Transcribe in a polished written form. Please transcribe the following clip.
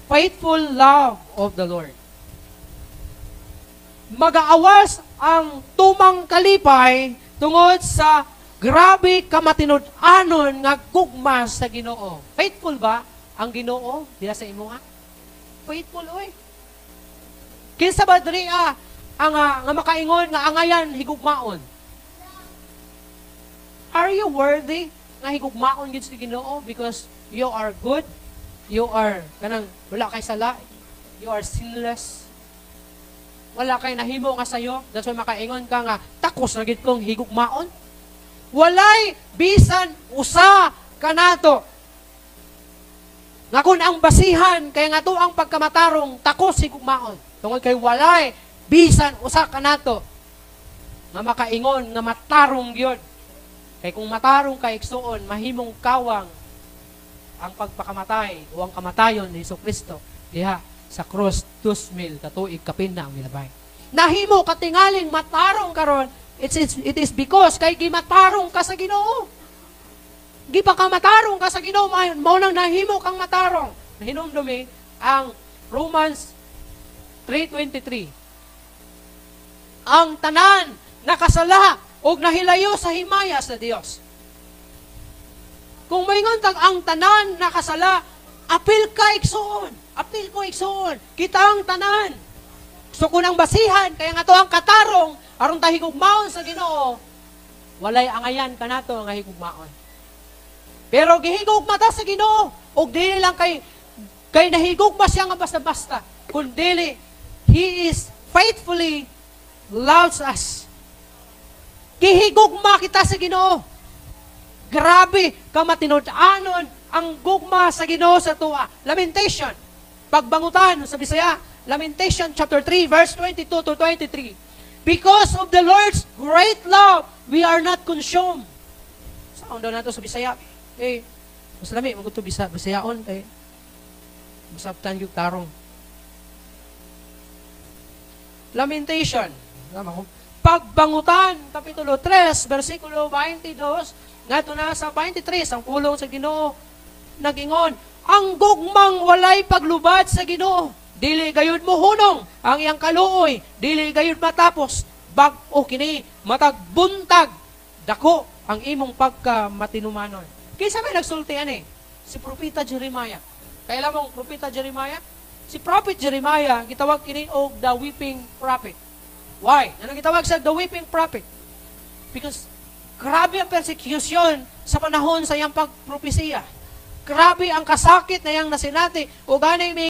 Faithful love of the Lord. Magaawas ang tumang kalipay tungod sa grabe kamatinud-anon nga gugma sa Ginoo. Faithful ba ang Ginoo diha sa imuha? Faithful, oy. Kinsa ba diri ang nga makaingon nga angayan higugmaon? Are you worthy nga higugmaon gid sa Ginoo because you are good? You are kanang wala kay sala, you are sinless. Wala kay nahimo nga sayo. That's why makaingon ka nga takos na gid kong higugmaon. Walay bisan usa kanato nga kung ang basihan kay nga ang pagkamatarong, takos higugmaon. Tungod kay walay bisan usa kanato nga makaingon nga matarong gyud. Kay kung matarong ka, igsuon, mahimong kawang ang pagpakamatay o ang kamatayon ni Hesus Kristo diha sa cross 2,000 katuig kapin na ang milabay. Nahimo katingaling matarong karon, it is because kay gimatarong ka sa Ginoo. Gipakamatarong ka sa Ginoo, mao nang nahimo kang matarong. Nahinumdumi ang Romans 3:23. Ang tanan nakasala og nahilayo sa himaya sa Dios. Kung maingon tag ang tanan nakasala, apil ka, igsuon. Apil ko, igsuon. Kita ang tanan. So kung ang basihan, kaya nga to ang katarong, aron ta higugmaon sa Ginoo, walay angayan kanato nga higugmaon. Pero gihigugma ta sa Ginoo, ug dili lang kay nahigugma siya nga basta-basta, kundili He is faithfully loves us. Gihigugma kita sa Ginoo. Grabe kamatinud-anon ang gugma sa Ginoo sa tuwa. Lamentation. Pagbangutan sa Bisaya. Lamentation chapter 3 verse 22 to 23. "Because of the Lord's great love, we are not consumed." Saan daw nato sa Bisaya? Eh, mas lami, magto Bisa, Bisayaon, kay masabtan yung tarong. Lamentation. Tama ko. Pagbangutan, Kapitulo 3, versikulo 22, ngadto na sa 23, ang pulong sa Ginoo nagingon, "Ang gugmang walay paglubad sa Ginoo, dili gayud mohunong, ang iyang kaluoy, dili gayud matapos, bag-o kini matag buntag, dako ang imong pagka matinumanon." Kinsa may nagsulti ani? Si Propeta Jeremiah. Kaila mong Propeta Jeremiah? Si Prophet Jeremiah, gitawag kini og the weeping prophet. Why? Ano gitawag sa the weeping prophet? Because grabe ang persecution sa panahon sa iyang pagpropesiya. Grabe ang kasakit na iyang nasinati. O gani may